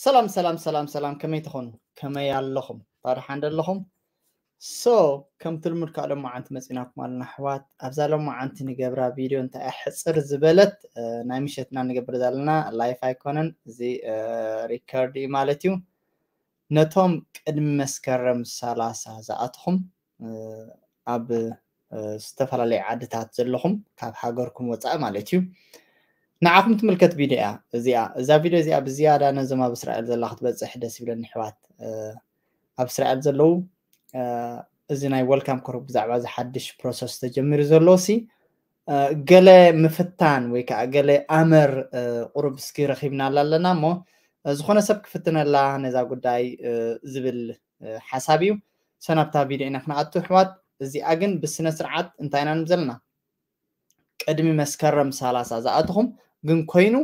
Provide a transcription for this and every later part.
ሰላም ሰላም ሰላም ሰላም፣ ከመይ ትኾኑ? ከመይ ኣለኹም? ፋርሓ እንደ ኣለኹም? ሶ ከምቲ ልሙድ ከዓ ሎማዓንቲ መፂናኩም ኣለና ኣሕዋት። ኣብዛ ሎማዓንቲ ንገብራ ቪድዮ እንታይ ሕፅር ዝበለት ናይ ምሸትና ንገብር ዘለና፣ ላይፍ ኣይኮነን እዚ፣ ሪከርድ እዩ ማለት እዩ። ነቶም ቅድሚ መስከረም ሰላሳ ዝኣትኹም ኣብ ዝተፈላለዩ ዓድታት ዘለኹም ካብ ሃገርኩም ወፃኢ ማለት እዩ፣ ንዓኹም ትምልከት ቪድዮ እያ እዚኣ። እዛ ቪድዮ እዚኣ ብዝያዳ ነዞም ኣብ እስራኤል ዘላ ክትበፅሕ ደስ ይብለኒ ኣሕዋት። ኣብ እስራኤል ዘለዉ እዚ ናይ ወልካም ኮር ብዛዕባ እዚ ሓድሽ ፕሮሰስ ተጀሚሩ ዘሎ ሲ ገለ ምፍታን ወይ ከዓ ገለ ኣመር ቁሩብ እስኪ ረኺብናላ ኣለና እሞ፣ ዝኾነ ሰብ ክፍትነላ ነዛ ጉዳይ ዝብል ሓሳብ እዩ። ሰናብታ ቪድዮ ኢና ክንኣቱ ኣሕዋት። እዚኣ ግን ብስነ ስርዓት እንታይ ኢና ንብል ዘለና? ቅድሚ መስከረም ሰላሳ ዝኣትኹም ግን ኮይኑ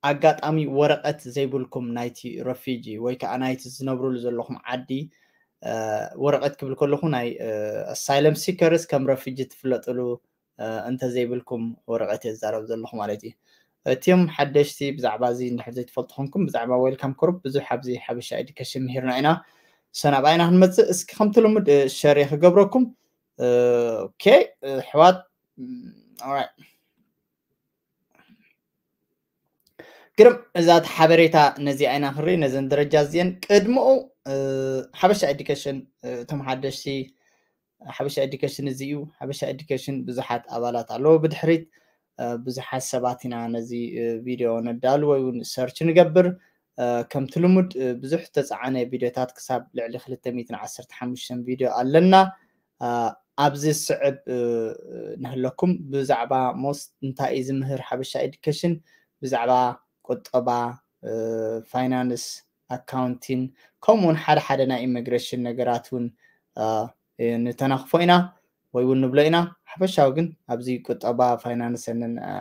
ኣጋጣሚ ወረቐት ዘይብልኩም ናይቲ ረፊጂ ወይ ከዓ ናይቲ ዝነብሩሉ ዘለኹም ዓዲ፣ ወረቐት ክብል ከለኹ ናይ ኣሳይለም ሲከርስ ከም ረፊጂ ትፍለጥሉ እንተዘይብልኩም ወረቐት እየ ዝዛረብ ዘለኹ ማለት እዩ። እቲም ሓደሽቲ ብዛዕባ እዚ እንድሕር ዘይትፈልጡ ኮንኩም ብዛዕባ ዌልካም ኮርፕ ብዙሕ ኣብዚ ሓበሻ ኤዱኬሽን ምሂርና ኢና። ሰናብ ኣይና ክንመፅእ እስኪ ከምቲ ልሙድ ሸር ክገብረኩም። ኦኬ ኣሕዋት፣ ግርም እዛ ሓበሬታ ነዚ ኣይና ክንርኢ ነዘን ደረጃ እዚአን ቅድምኡ ሓበሻ ኤዱኬሽን እቶም ሓደሽቲ ሓበሻ ኤዱኬሽን እዚ እዩ። ሓበሻ ኤዱኬሽን ብዙሓት ኣባላት ኣለዎ። ብድሕሪት ብዙሓት ሰባት ኢና ነዚ ቪድዮ ነዳሉ ወይ እውን ሰርች ንገብር። ከምቲ ልሙድ ብዙሕ ተፃዓነ ቪድዮታት ክሳብ ልዕሊ ክልተ ሚእትን ዓሰርተ ሓሙሽተን ቪድዮ ኣለና። ኣብዚ ስዕብ ንህለኩም ብዛዕባ ሞስት እንታይ እዩ ዝምህር ሓበሻ ኤዱኬሽን፣ ብዛዕባ ቁጠባ፣ ፋይናንስ፣ ኣካውንቲን ከምኡ እውን ሓደ ሓደ ናይ ኢሚግሬሽን ነገራት እውን ንተናኽፎ ኢና ወይ እውን ንብሎ ኢና። ሓፈሻዊ ግን ኣብዚ ቁጠባ፣ ፋይናንስን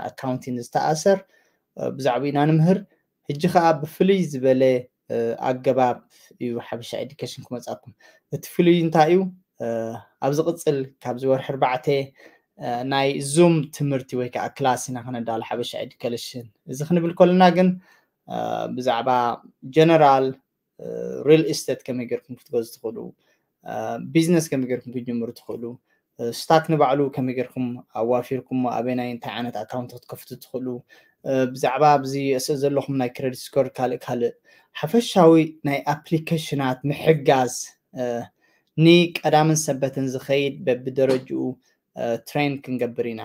ኣካውንቲን ዝተኣሰር ብዛዕባ ኢና ንምህር። ሕጂ ከዓ ብፍልይ ዝበለ ኣገባብ እዩ ሓበሻ ኤዱኬሽን ክመፃኩም። እቲ ፍልይ እንታይ እዩ? ኣብ ዝቕፅል ካብዚ ወርሒ ኣርባዕተ ናይ ዙም ትምህርቲ ወይ ከዓ ክላስ ኢና ክነዳሉ ሓበሻ ኤዱኬሽን። እዚ ክንብል ከለና ግን ብዛዕባ ጀነራል ሪል ኢስቴት ከመይ ጌርኩም ክትገዙ ትኽእሉ፣ ቢዝነስ ከመይ ጌርኩም ክትጅምሩ ትኽእሉ፣ ስታክ ንባዕሉ ከመይ ጌርኩም ኣዋፊርኩም ኣበናይ እንታይ ዓይነት ኣካውንት ክትከፍቱ ትኽእሉ፣ ብዛዕባ ኣብዚ እስእ ዘለኹም ናይ ክሬዲት ስኮር ካልእ ካልእ ሓፈሻዊ ናይ ኣፕሊኬሽናት ምሕጋዝ ንቀዳምን ሰበትን ዝኸይድ በብደረጅኡ ትሬን ክንገብር ኢና።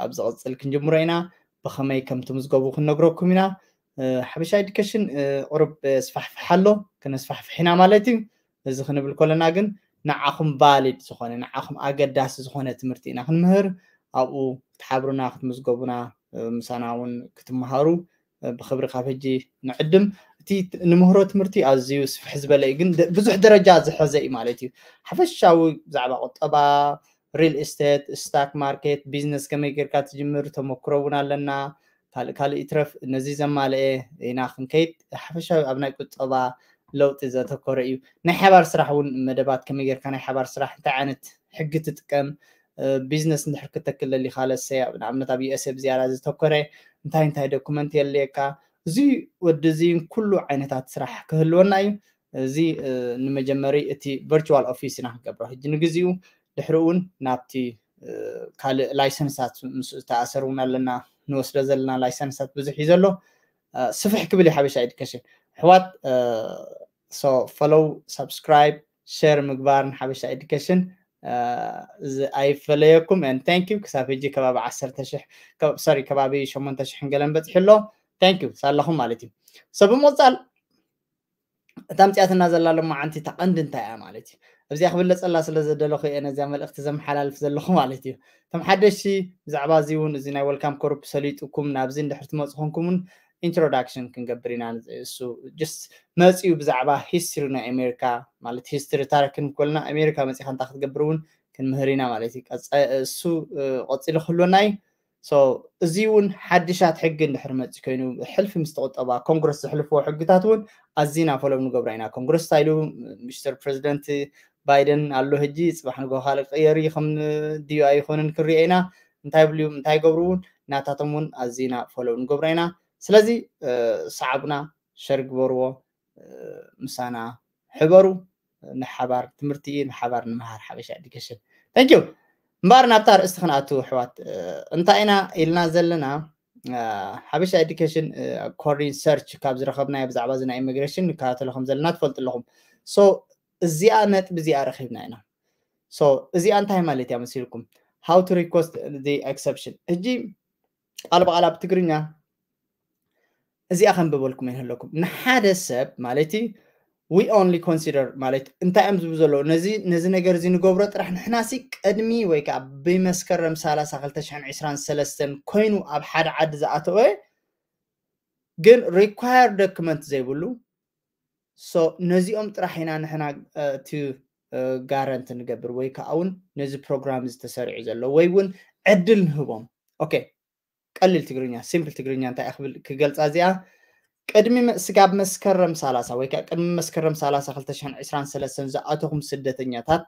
ኣብ ዝቕፅል ክንጅምሮ ኢና። ብኸመይ ከም ትምዝገቡ ክንነግረኩም ኢና። ሓበሻ ኤዱኬሽን ቁሩብ ስፋሕፍሕ ኣሎ፣ ክነስፋሕፍሕ ኢና ማለት እዩ። እዚ ክንብል ከለና ግን ንዓኹም ቫሊድ ዝኾነ ንዓኹም ኣገዳሲ ዝኾነ ትምህርቲ ኢና ክንምህር። ኣብኡ ክትሓብሩና ክትምዝገቡና ምሳና እውን ክትመሃሩ ብክብሪ ካብ ሕጂ ንዕድም። እቲ ንምህሮ ትምህርቲ ኣዝዩ ስፍሕ ዝበለ እዩ፣ ግን ብዙሕ ደረጃ ዝሐዘ እዩ ማለት እዩ። ሓፈሻዊ ብዛዕባ ቁጠባ፣ ሪል ኢስቴት፣ ስታክ ማርኬት፣ ቢዝነስ ከመይ ጌርካ ትጅምር ተመክሮ እውን ኣለና። ካልእ ካልእ ይትረፍ ነዚ ዘማልአ ኢና ክንከይድ ሓፈሻዊ ኣብ ናይ ቁጠባ ለውጢ ዘተኮረ እዩ። ናይ ሓባር ስራሕ እውን መደባት ከመይ ጌርካ ናይ ሓባር ስራሕ እንታይ ዓይነት ሕጊ ትጥቀም፣ ቢዝነስ እንድሕር ክተክል ደሊኻ ለሰ ንኣብነት ኣብ ዩኤስኤ ብዝያዳ ዝተኮረ እንታይ እንታይ ዶኩመንት የድልየካ፣ እዚ ወዲ እዚ ኩሉ ዓይነታት ስራሕ ክህልወና እዩ። እዚ ንመጀመሪ እቲ ቨርቹዋል ኦፊስ ኢና ክንገብሮ ሕጂ ንግዚኡ። ድሕሪ እውን ናብቲ ካልእ ላይሰንሳት ምስ ዝተኣሰር እውን ኣለና ንወስዶ ዘለና ላይሰንሳት ብዙሕ እዩ ዘሎ። ስፍሕ ክብል እዩ ሓበሻ ኤዱኬሽን ኣሕዋት። ሶ ፎሎው፣ ሳብስክራይብ፣ ሸር ምግባር ንሓበሻ ኤዱኬሽን ኣይፈለየኩም። ን ታንክ ዩ። ክሳብ ሕጂ ከባቢ ዓሰርተ ሽሕ ሶሪ ከባቢ ሸሞንተ ሽሕን ገለን በፂሑ ኣሎ። ታንክ ዩ ሳለኹም ማለት እዩ። ሶ ብምቕፃል እታ ምፅያትና ዘላ ሎማዓንቲ እታ ቀንዲ እንታይ እያ ማለት እዩ። ኣብዚኣ ክብለፀላ ስለ ዘደለኹ እየ ነዚያ መልእኽቲ ዘመሓላልፍ ዘለኹ ማለት እዩ። እቶም ሓደሽቲ ብዛዕባ እዚ እውን እዚ ናይ ወልካም ኮርፕ ሰሊጡኩም ናብዚ እንድሕር ትመፁ ኮንኩም እውን ኢንትሮዳክሽን ክንገብር ኢና። እሱ ጀስት መፅኡ ብዛዕባ ሂስትሪ ናይ ኣሜሪካ ማለት ሂስትሪ ታሪክ ክንኮልና ኣሜሪካ መፂኻ እንታይ ክትገብር እውን ክንምህር ኢና ማለት እዩ። እሱ ቀፂሉ ክህልወና እዩ። እዚ እውን ሓድሻት ሕጊ እንድሕር መፂ ኮይኑ ሕልፊ ምስ ተቁጠባ ኮንግረስ ዘሕልፍዎ ሕግታት እውን ኣዚና ፎሎም ንገብራ ኢና። ኮንግረስ እንታይ ኢሉ? ሚስተር ፕሬዚደንት ባይደን ኣሎ ሕጂ ፅባሕ ንጎ ካልእ ክቅየር እዩ ከም ድዩ ኣይኮንን ክሪኦ ኢና። እንታይ ብልዩ እንታይ ገብሩ እውን ናታቶም እውን ኣዚና ፎሎም ንገብራ ኢና። ስለዚ ሰዓቡና፣ ሸር ግበርዎ፣ ምሳና ሕበሩ። ንሓባር ትምህርቲ ንሓባር ንምሃር ሓበሻ ኤዱኬሽን። Thank you። እምበኣር ናብታ ርእስቲ ክንኣቱ ኣሕዋት፣ እንታይ ኢና ኢልና ዘለና? ሓበሻ ኤዱኬሽን according search ካብ ዝረኸብናዮ ብዛዕባ እዚ ናይ ኢሚግሬሽን ንከታተሎ ከም ዘለና ትፈልጡ ኣለኹም። So እዚኣ ነጥቢ እዚኣ ረኺብና ኢና። So እዚኣ እንታይ ማለት እያ መሲልኩም? How to request the exception። ሕጂ ቃል ብቓል ኣብ ትግርኛ እዚኣ ከንብበልኩም ይህለኩም። ንሓደ ሰብ ማለት we only consider ማለት እንታይ እዮም ዝብሉ ዘለዉ? ነዚ ነዚ ነገር እዚ ንገብሮ ጥራሕ ንሕናሲ ቅድሚ ወይ ከዓ ብመስከረም ሰላሳ ክልተ ሽሕን ዕስራን ሰለስተን ኮይኑ ኣብ ሓደ ዓዲ ዝኣተወ ግን required document ዘይብሉ። So ነዚኦም ጥራሕ ኢና ንሕና እቲ ጋረንቲ ንገብር ወይ ከዓ እውን ነዚ ፕሮግራም እዚ ተሰሪዑ ዘሎ ወይ እውን ዕድል ንህቦም። Okay፣ ቀሊል ትግርኛ፣ ሲምፕል ትግርኛ እንታይ ክብል ክገልፃ እዚኣ? ቅድሚ ስጋብ መስከረም ሰላሳ ወይ ከዓ ቅድሚ መስከረም ሰላሳ ክልተ ሽሕን ዕስራን ሰለስተን ዝኣተኹም ስደተኛታት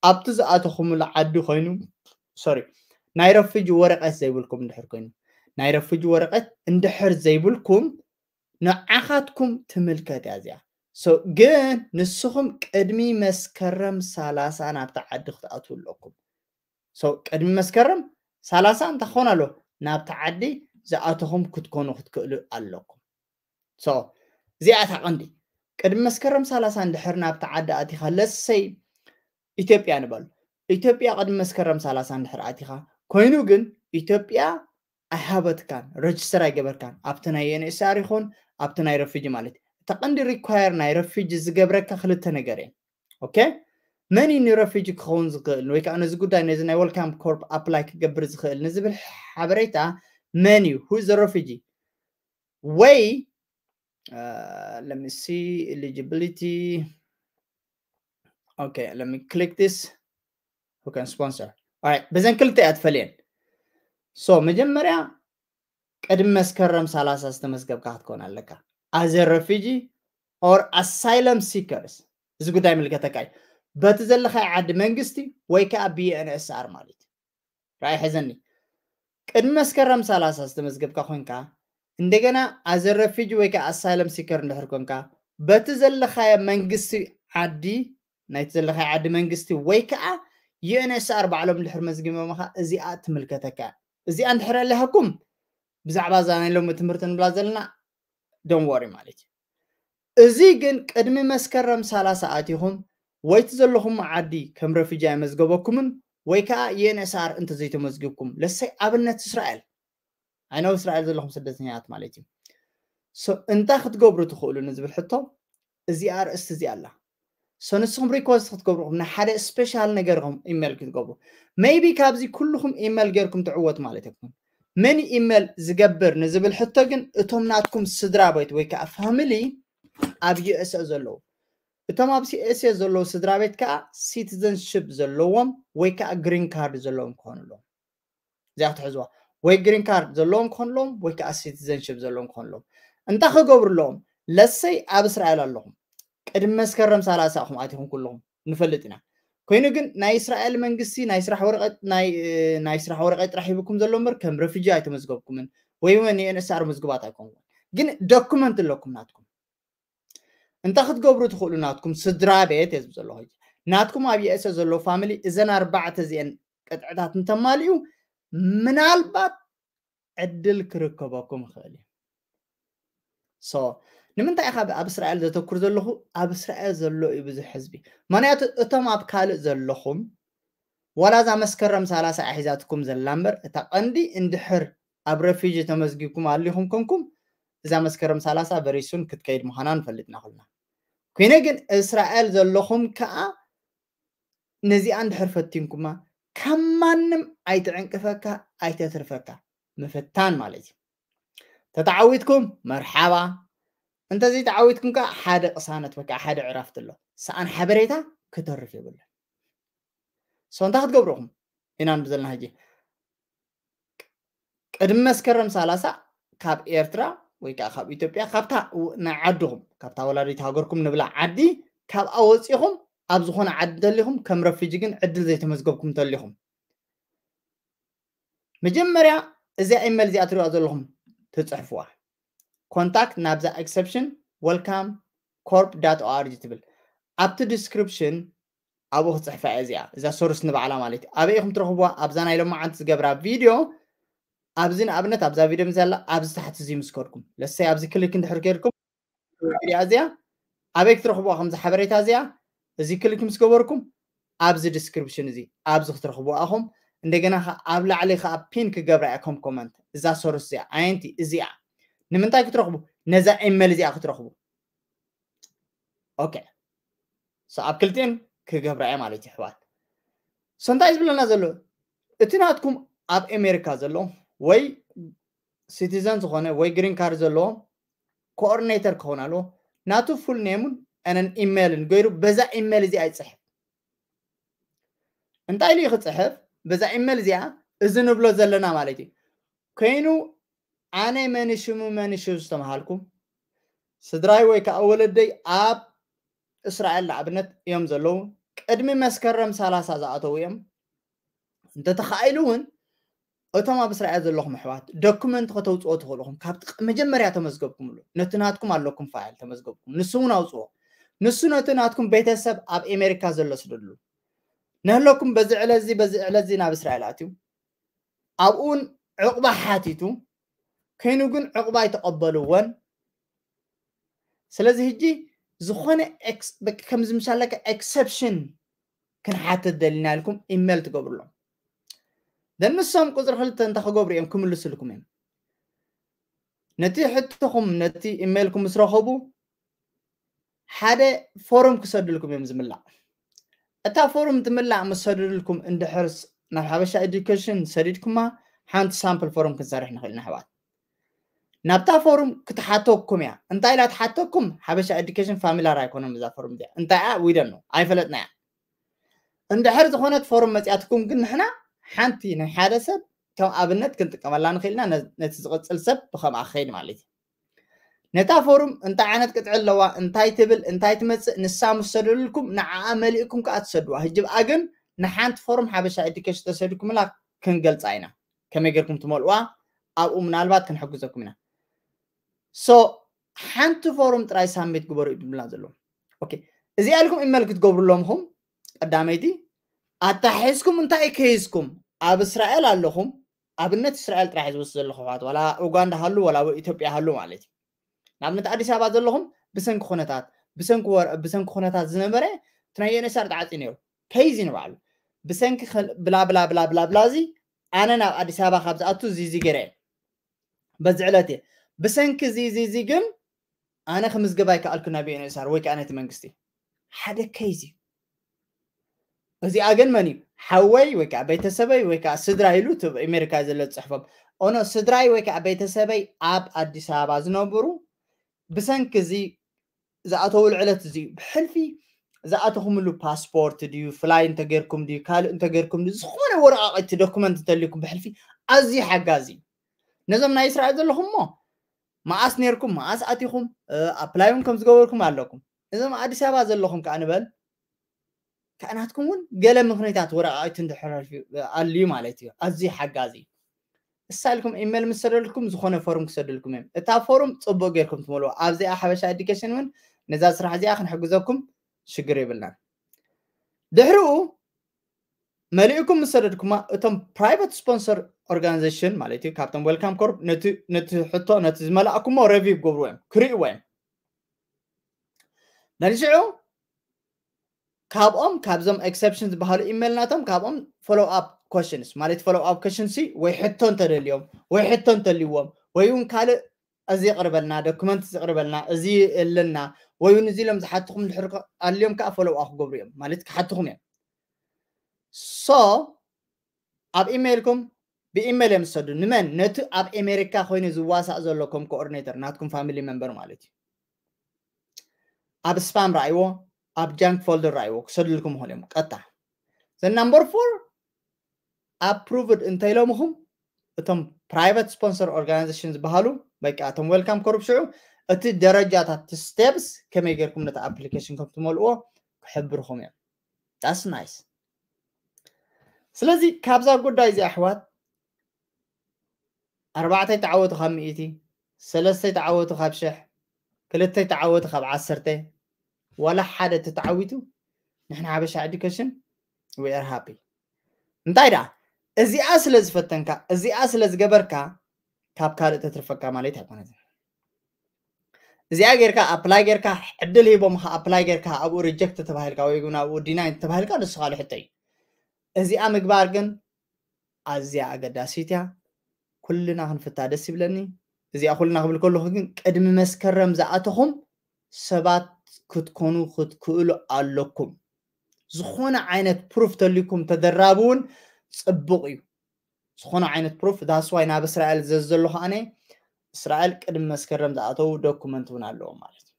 ኣብቲ ዝኣተኹምሉ ዓዲ ኮይኑ፣ ሶሪ፣ ናይ ረፊጂ ወረቀት ዘይብልኩም እንድሕር ኮይኑ፣ ናይ ረፊጂ ወረቀት እንድሕር ዘይብልኩም ንዓኻትኩም ትምልከት እያ እዚኣ። So ግን ንስኹም ቅድሚ መስከረም ሰላሳ ናብቲ ዓዲ ክትኣትዉ ኣለኩም። So ቅድሚ መስከረም ሰላሳ እንታይ ክኾን ኣሎ? ናብቲ ዓዲ ዝኣተኹም ክትኮኑ ክትክእሉ ኣለኩም። So እዚኣ እታ ቀንዲ። ቅድሚ መስከረም ሰላሳ እንድሕር ናብቲ ዓዲ ኣቲኻ፣ ለሰይ ኢትዮጵያ ንበል፣ ኢትዮጵያ ቅድሚ መስከረም ሰላሳ እንድሕር ኣቲኻ ኮይኑ ግን ኢትዮጵያ ኣይሃበትካን፣ ረጅስተር ኣይገበርካን ኣብቲ ናይ ዩኤንኤችሲኣር ይኹን ኣብቲ ናይ ረፊጂ ማለት እዩ። እታ ቀንዲ ሪኳየር ናይ ረፊጂ ዝገብረካ ክልተ ነገር እየን። Okay፣ መን እዩ ንረፊጂ ክኸውን ዝኽእል ወይ ከዓ ነዚ ጉዳይ ነዚ ናይ ወልካም ኮርፕ ኣፕላይ ክገብር ዝኽእል ንዝብል ሓበሬታ መን እዩ? Who is the refugee? ወይ let me see eligibility. Okay, let me click this. Who can sponsor? Alright፣ በዘን ክልተ እያ ትፈልየን። So መጀመርያ ቅድሚ መስከረም ሰላሳ ዝተመዝገብካ ክትኮን ኣለካ። As a refugee or asylum seekers፣ እዚ ጉዳይ ምልከተካ እዩ። በቲ ዘለኻይ ዓዲ መንግስቲ ወይ ከዓ ብዩኤንኤችሲኣር ማለት እዩ። ራእይ ሕዘኒ። ቅድሚ መስከረም ሰላሳ ዝተመዝገብካ ኮንካ እንደገና as a refugee ወይ ከዓ ኣሳይለም ሲከር እንድሕር ኮንካ በቲ ዘለኻዮ መንግስቲ ዓዲ ናይቲ ዘለኻዮ ዓዲ መንግስቲ ወይ ከዓ ዩኤንኤችሲኣር ባዕሎም እንድሕር መዝጊቦምኻ እዚኣ ትምልከተካ። እዚኣ እንድሕር ኣለሃኩም ብዛዕባ እዛ ናይ ሎሚ ትምህርቲ ንብላ ዘለና don't worry ማለት እዩ። እዚ ግን ቅድሚ መስከረም ሰላሳ ኣቲኹም ወይ እቲ ዘለኹም ዓዲ ከም ረፊጂ ኣይመዝገበኩምን ወይ ከዓ ዩኤንኤችሲኣር እንተዘይተመዝጊብኩም ለሰይ ኣብነት እስራኤል ኣይነው እስራኤል ዘለኹም ስደተኛታት ማለት እዩ። So እንታይ ክትገብሩ ትኽእሉ ንዝብል ሕቶ እዚኣ ኣርእስቲ እዚኣ ኣላ። So ንስኹም ሪኮስት ክትገብሩኹም ንሓደ ስፔሻል ነገር ኢኹም ኢሜል ክትገብሩ maybe ካብዚ ኩልኹም ኢሜል ጌርኩም ትዕወት ማለት ኣይኮን። መን ኢሜል ዝገብር ንዝብል ሕቶ ግን እቶም ናትኩም ስድራ ቤት ወይ ከዓ ፋሚሊ ኣብ ዩኤስኤ ዘለዉ እቶም ኣብ ዩኤስኤ ዘለዉ ስድራ ቤት ከዓ ሲቲዘንሽፕ ዘለዎም ወይ ከዓ ግሪን ካርድ ዘለዎም ክኾኑ ኣለዎም። እዚኣ ክትሕዝዋ ወይ ግሪን ካርድ ዘለዎም ክኾኑ ኣለዎም ወይ ከዓ ሲቲዘንሽፕ ዘለዎም ክኾኑ ኣለዎም። እንታይ ክገብሩ ኣለዎም? ለሰይ ኣብ እስራኤል ኣለኹም ቅድሚ መስከረም ሰላሳ ኢኹም ኣቲኹም ኩልኹም ንፈልጥ ኢና። ኮይኑ ግን ናይ እስራኤል መንግስቲ ናይ ስራሕ ወረቀት ናይ ናይ ስራሕ ወረቀት ጥራሕ ሂብኩም ዘሎ እምበር ከም ረፊጂ ኣይተመዝገብኩምን ወይ እውን ዩኤንኤችሲኣር ምዝግባት ኣይኮንኩም። ግን ዶኩመንት ኣለኩም ናትኩም እንታይ ክትገብሩ ትኽእሉ ናትኩም ስድራ ቤት እየ ዝብል ዘለኹ ናትኩም ኣብ ዩኤስኤ ዘለዉ ፋሚሊ እዘን ኣርባዕተ እዚአን ቅጥዕታት እንተማሊኡ ምናልባት ዕድል ክርከበኩም ይኽእል እዩ። So ንምንታይ ኢኻ ኣብ እስራኤል ዘተኩር ዘለኹ? ኣብ እስራኤል ዘሎ እዩ ብዙሕ ህዝቢ። ምክንያቱ እቶም ኣብ ካልእ ዘለኹም ዋላ እዛ መስከረም ሰላሳ እያ ሒዛትኩም ዘላ እምበር እታ ቀንዲ እንድሕር ኣብ ረፊጂ ተመዝጊብኩም ኣሊኹም ኮንኩም እዛ መስከረም ሰላሳ very soon ክትከይድ ምዃና ንፈልጥ ኢና ኩልና። ኮይነ ግን እስራኤል ዘለኹም ከዓ ነዚኣ እንድሕር ፈቲንኩማ ካብ ማንም ኣይትዕንቅፈካ ኣይተትርፈካ ምፍታን ማለት እዩ። ተተዓዊትኩም መርሓባ፣ እንተዘይተዓዊትኩም ከዓ ሓደ ቅሳነት ወይ ከዓ ሓደ ዕራፍቲ ኣሎ። ሰኣን ሓበሬታ ክተርፍ የብሉን። So እንታይ ክትገብሩ ኢኹም ኢና ንብል ዘለና ሕጂ? ቅድሚ መስከረም ሰላሳ ካብ ኤርትራ ወይ ከዓ ካብ ኢትዮጵያ ካብታ ናይ ዓድኹም ካብታ ወላዲት ሃገርኩም ንብላ ዓዲ ካብኣ ወፂኹም ኣብ ዝኾነ ዓዲ እንተሊኹም ከም ረፊጂ ግን ዕድል ዘይተመዝገብኩም እንተሊኹም መጀመርያ እዚኣ ኢሜል እዚኣ ትሪእዋ ዘለኹም ትፅሕፍዋ ኮንታክት ናብዛ ኤክሰፕሽን ወልካም corp dot org ትብል ኣብቲ description ኣብኡ ክፅሕፋ እያ እዚኣ እዛ ሶርስ ንባዕላ ማለት እዩ ኣበይ ኢኹም ትረኽብዋ ኣብዛ ናይ ሎማዓንቲ ዝገብራ ቪድዮ ኣብዚ ንኣብነት ኣብዛ ቪድዮ ምስ ዘላ ኣብዚ ታሕቲ እዚ ምስ ከድኩም ለሰይ ኣብዚ ክሊክ እንድሕር ገይርኩም ቪድዮ እዚኣ ኣበይ ክትረኽብዋ ከምዚ ሓበሬታ እዚኣ እዚ ክሊክ ምስ ገበርኩም ኣብዚ ዲስክሪፕሽን እዚ ኣብዚ ክትረኽብዋ ኢኹም እንደገና ከ ኣብ ላዕሊ ከኣ ፒን ክገብራ እያ ከም ኮመንት እዛ ሶርስ እዚኣ ኣየንቲ እዚኣ ንምንታይ ክትረኽቡ ነዛ ኢሜል እዚኣ ክትረኽቡ ኦኬ ኣብ ክልቲኤን ክገብራ እየ ማለት እዩ ኣሕዋት so እንታይ ዝብለና ዘሎ እቲ ናትኩም ኣብ ኣሜሪካ ዘሎ ወይ ሲቲዘን ዝኾነ ወይ ግሪን ካርድ ዘለዎ ኮኦርዲኔተር ክኸውን ኣለዎ ናቱ ፉል ኔሙን ን ኢሜይልን ገይሩ በዛ ኢሜይል እዚኣ ይፅሕፍ እንታይ ኢሉ ክፅሕፍ በዛ ኢሜይል እዚኣ እዚ ንብሎ ዘለና ማለት እዩ ኮይኑ ኣነ መን ሽሙ መን ሽሙ ዝተምሃልኩ ስድራይ ወይ ከዓ ወለደይ ኣብ እስራኤል ንኣብነት እዮም ዘለዉ ቅድሚ መስከረም ሰላሳ ዝኣተዉ እዮም እንተተኻኢሉ እውን እቶም ኣብ እስራኤል ዘለኹም ኣሕዋት ዶኩመንት ከተውፅኦ ትኽእልኹም ካብ መጀመርያ ተመዝገብኩምሉ ነቲ ናትኩም ኣለኩም ፋይል ተመዝገብኩም ንሱ እውን ኣውፅኦ ንሱ ነቲ ናትኩም ቤተሰብ ኣብ ኣሜሪካ ዘሎ ስደድሉ ነህለኩም በዚ ዕለዚ በዚ ዕለዚ ናብ እስራኤል ኣትዩ ኣብኡን ዕቕባ ሓቲቱ ኮይኑ ግን ዕቕባ ኣይተቐበልዎን ስለዚ ሕጂ ዝኾነ ከምዚ ምሻለካ ኤክሰፕሽን ክንሓትት ደሊና ኢልኩም ኢሜል ትገብርሎም ደንሶም ቁፅሪ ክልተ እንታይ ክገብሩ እዮም ክምልስልኩም እዮም ነቲ ሕቶኹም ነቲ ኢሜልኩም ምስ ረኸቡ ሓደ ፎርም ክሰድልኩም እዮም ዝምላእ እታ ፎርም ትምላእ ምስ ሰድልኩም እንድሕር ናብ ሓበሻ ኤዱኬሽን ሰዲድኩማ ሓንቲ ሳምፕል ፎርም ክንሰርሕ ንኽእል ኢና ኣሕዋት ናብታ ፎርም ክትሓተኩም እያ እንታይ ኢላ ትሓተኩም ሓበሻ ኤዱኬሽን ፋሚላር ኣይኮነን እዛ ፎርም እዚኣ እንታይ እያ ዊደን ነው ኣይፈለጥና እያ እንድሕር ዝኾነት ፎርም መፅያትኩም ግን ንሕና ሓንቲ ናይ ሓደ ሰብ ከም ኣብነት ክንጥቀመላ ንኽእል ኢና ነቲ ዝቕፅል ሰብ ብኸምኣ ክኸይድ ማለት እዩ ነታ ፎርም እንታይ ዓይነት ቅጥዒ ኣለዋ እንታይ ትብል እንታይ ትመፅእ ንሳ ምስ ሰደዱልኩም ንዓኣ መሊእኩም ከዓ ትሰድዋ ህጂ ብኣ ግን ንሓንቲ ፎርም ሓበሻ ኤዱኬሽን ተሰዲኩምላ ክንገልፃ ኢና ከመይ ጌርኩም ትመልእዋ ኣብኡ ምናልባት ክንሕግዘኩም ኢና so ሓንቲ ፎርም ጥራይ ሳሚት ግበሩ ይብሉና ዘለዉ እዚኣ ኢልኩም ኢመል ክትገብሩ ኣለምኹም ቀዳመይቲ ኣታሒዝኩም እንታይ ከይዝኩም ኣብ እስራኤል ኣለኹም ኣብነት እስራኤል ጥራሕ ዝወስድ ዘለኹ ባት ዋላ ኡጋንዳ ሃሉ ዋላ ኢትዮጵያ ሃሉ ማለት እዩ ንኣብነት ኣዲስ ኣበባ ዘለኹም ብሰንኪ ኩነታት ብሰንኪ ኩነታት ዝነበረ እቲ ናይ ዩኤንኤስኣር ተዓፂ ነይሩ ከይዚ ንባዕሉ ብሰንኪ ብላ ብላ ብላ ብላ ብላ እዚ ኣነ ናብ ኣዲስ ኣበባ ካብ ዝኣቱ ዚዚ ገይረ በዚ ዕለት እየ ብሰንኪ ዚዚ ግን ኣነ ክምዝገብ ኣይከኣልኩ ናብ ዩኤንኤስኣር ወይ ከዓ ነቲ መንግስቲ ሓደ ከይዚ እዚኣ ግን መን እዩ ሓወይ ወይ ከዓ ቤተሰበይ ወይ ከዓ ስድራ ኢሉ እቲ ኣሜሪካ ዘሎ ዝፅሕፎም ኦኖ ስድራይ ወይ ከዓ ቤተሰበይ ኣብ ኣዲስ ኣበባ ዝነብሩ ብሰንኪ እዚ ዝኣተውሉ ዕለት እዚ ብሕልፊ ዝኣተኹምሉ ፓስፖርት ድዩ ፍላይ እንተጌርኩም ድዩ ካልእ እንተጌርኩም ድዩ ዝኾነ ወረቃቅቲ ዶኩመንት እንተልኩም ብሕልፊ ኣዝዩ ሓጋዚ እዩ ነዞም ናይ እስራኤል ዘለኹም እሞ መኣስ ነርኩም መኣስ ኣቲኹም ኣፕላይ እውን ከም ዝገበርኩም ኣለኩም እዞም ኣዲስ ኣበባ ዘለኹም ከዓ ንበል ከኣ ናትኩም እውን ገለ ምኽንያታት ወረቃቅቲ እንድሕር ኣልዩ ማለት እዩ ኣዝዩ ሓጋዚ እዩ እሳ ኢልኩም ኢሜል ምስ ሰደልኩም ዝኾነ ፎርም ክሰደልኩም እዮም እታ ፎርም ፅቡቅ ጌርኩም ትመልዎ ኣብዚኣ ሓበሻ ኤዱኬሽን እውን ነዛ ስራሕ እዚኣ ክንሕግዘኩም ሽግር የብልናን ድሕሪኡ መሊእኩም ምስ ሰደድኩማ እቶም private sponsor organization ማለት እዩ ካብቶም welcome corp ነቲ ሕቶ ነቲ ዝመላእኩሞ review ክገብርዎ እዮም ክርእይዎ እዮም መልሽዑ ካብኦም ካብዞም exception ዝበሃሉ ኢሜል ናቶም ካብኦም follow up questions ማለት follow up questions ወይ ሕቶ እንተደልዮም ወይ ሕቶ እንተልዎም ወይ እውን ካልእ እዚ ይቕርበልና ዶክመንት ይቕርበልና እዚ የለና ወይ እውን እዚ ኢሎም ዝሓትኹም ድሕር ኣልዮም ከዓ follow up ክገብሩ እዮም ማለት ክሓትኹም እዮም so ኣብ ኢሜይልኩም ብኢሜይል እዮም ዝሰዱ ንመን ነቲ ኣብ ኣሜሪካ ኮይኑ ዝዋሳእ ዘሎ ከም ኮኦርዲኔተር ናትኩም family member ማለት እዩ ኣብ spam ረኣይዎ ኣብ junk folder ረኣይዎ ክሰዱልኩም ይኽእሉ እዮም ቀጥታ ዘ number four approved እንተኢሎምኹም እቶም private sponsor organization ዝበሃሉ ወይ ከዓ እቶም welcome corp ሽዑ እቲ ደረጃታት steps ከመይ ጌርኩም ነቲ application ከም ትመልእዎ ክሕብርኹም እዮም that's nice ስለዚ ካብዛ ጉዳይ እዚ ኣሕዋት ኣርባዕተ ተዓወቱ ካብ ሚእቲ ሰለስተ ተዓወቱ ካብ ሽሕ ክልተ ተዓወቱ ካብ ዓሰርተ ዋላ ሓደ ተተዓዊቱ ንሕና ሓበሻ ኤዱኬሽን we are happy። እንታይ ደኣ እዚኣ ስለ ዝፈተንካ እዚኣ ስለ ዝገበርካ ካብ ካልእ ተትርፈካ ማለት ኣይኮነትን። እዚኣ ጌርካ ኣፕላይ ጌርካ ዕድል ሂቦምካ ኣፕላይ ጌርካ ኣብኡ ሪጀክት ተባሂልካ ወይ እውን ኣብኡ ዲናይ ተባሂልካ ንሱ ካልእ ሕቶ እዩ። እዚኣ ምግባር ግን ኣዝያ ኣገዳሲት እያ። ኩልና ክንፍታ ደስ ይብለኒ። እዚኣ ኩልና ክብል ከለኹ ግን ቅድሚ መስከረም ዝኣተኹም ሰባት ክትኮኑ ክትክእሉ ኣለኩም። ዝኾነ ዓይነት ፕሩፍ ተልዩኩም ተደራቢ እውን ፅቡቕ እዩ። ዝኾነ ዓይነት ፕሩፍ that's why ናብ እስራኤል ዘዝ ዘለኹ ኣነ እስራኤል ቅድሚ መስከረም ዝኣተዉ ዶኩመንት እውን ኣለዎም ማለት እዩ።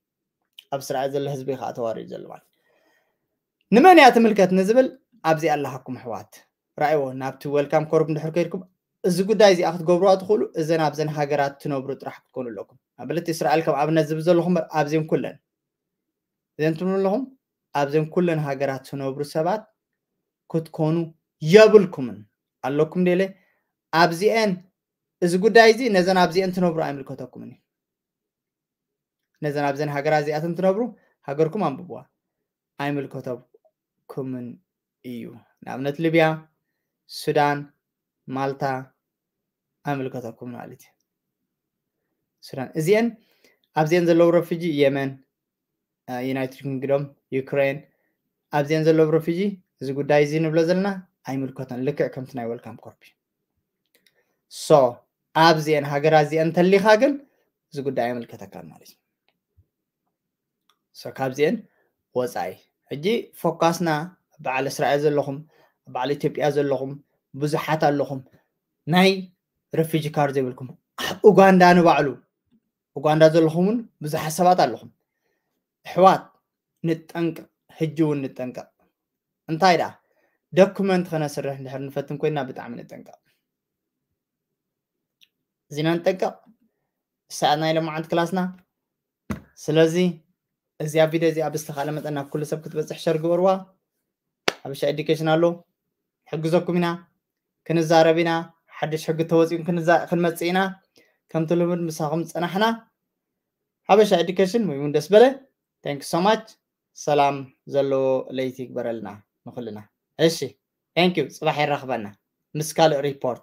ኣብ እስራኤል ዘሎ ህዝቢ ከዓ ተዋሪዱ ዘሎ ማለት እዩ። ንመን እያ ትምልከት ንዝብል ኣብዚ ኣለሃኩም ኣሕዋት ረኣይዎ ናብቲ ዌልካም ኮርፕ እንድሕር ከይድኩም እዚ ጉዳይ እዚኣ ክትገብርዋ ትኽእሉ እዘን ኣብዘን ሃገራት ትነብሩ ጥራሕ ክትኮኑ ኣለኩም። ኣብለት እስራኤል ከም ኣብነት ዝብል ዘለኹ እምበር ኣብዚን ኩለን እዘን ትብሉ ኣለኹም ኣብዘን ኩለን ሃገራት ትነብሩ ሰባት ክትኮኑ የብልኩምን ኣለኩም ደለ ኣብዚአን እዚ ጉዳይ እዚ ነዘን ኣብዚአን ትነብሩ ኣይምልከተኩምን እዩ። ነዘን ኣብዘን ሃገራት እዚኣተን ትነብሩ ሃገርኩም ኣንብብዋ ኣይምልከተኩምን እዩ። ንኣብነት ሊብያ፣ ሱዳን፣ ማልታ ኣይምልከተኩም ማለት እዩ። ሱዳን እዚአን ኣብዚአን ዘለዉ ረፊጂ የመን፣ ዩናይትድ ኪንግዶም፣ ዩክሬን ኣብዚአን ዘለዉ ረፊጂ እዚ ጉዳይ እዚ ንብሎ ዘለና ኣይምልከተን ልክዕ ከምቲ ናይ ዌልካም ኮርፕ እዩ። ሶ ኣብዚአን ሃገራት እዚአን ተሊኻ ግን እዚ ጉዳይ ኣይምልከተካን ማለት እዩ። ሶ ካብዚአን ወፃኢ ሕጂ ፎካስና በዓል እስራኤል ዘለኹም በዓል ኢትዮጵያ ዘለኹም ብዙሓት ኣለኹም ናይ ረፊጂ ካርድ ዘይብልኩም ኣብ ኡጋንዳ ንባዕሉ ኡጋንዳ ዘለኹም እውን ብዙሓት ሰባት ኣለኹም። ኣሕዋት ንጠንቀቕ፣ ሕጂ እውን ንጠንቀቕ። እንታይ ደኣ ዶኩመንት ከነስርሕ እንድሕር ንፈትን ኮይና ብጣዕሚ ንጠንቀቕ። እዚና ንጠንቀቕ። ሰዓት ናይ ሎማዓንቲ ክላስና። ስለዚ እዚኣ ቪድዮ እዚኣ ብዝተኻእለ መጠን ናብ ኩሉ ሰብ ክትበፅሕ ሸር ግበርዋ። ሓበሻ ኤዱኬሽን ኣሎ ሕግዘኩም ኢና። ክንዛረብ ኢና። ሓድሽ ሕጊ ተወፂኡ ክንመፅእ ኢና። ከምቲ ልሙድ ምሳኹም ዝፀናሕና ሓበሻ ኤዱኬሽን ወይ እውን ደስ በለ። Thank you so much። ሰላም ዘለዎ ለይቲ ይግበረልና ንኩልና። እሺ thank you። ፅባሕ የራኽበና ምስ ካልእ ሪፖርት።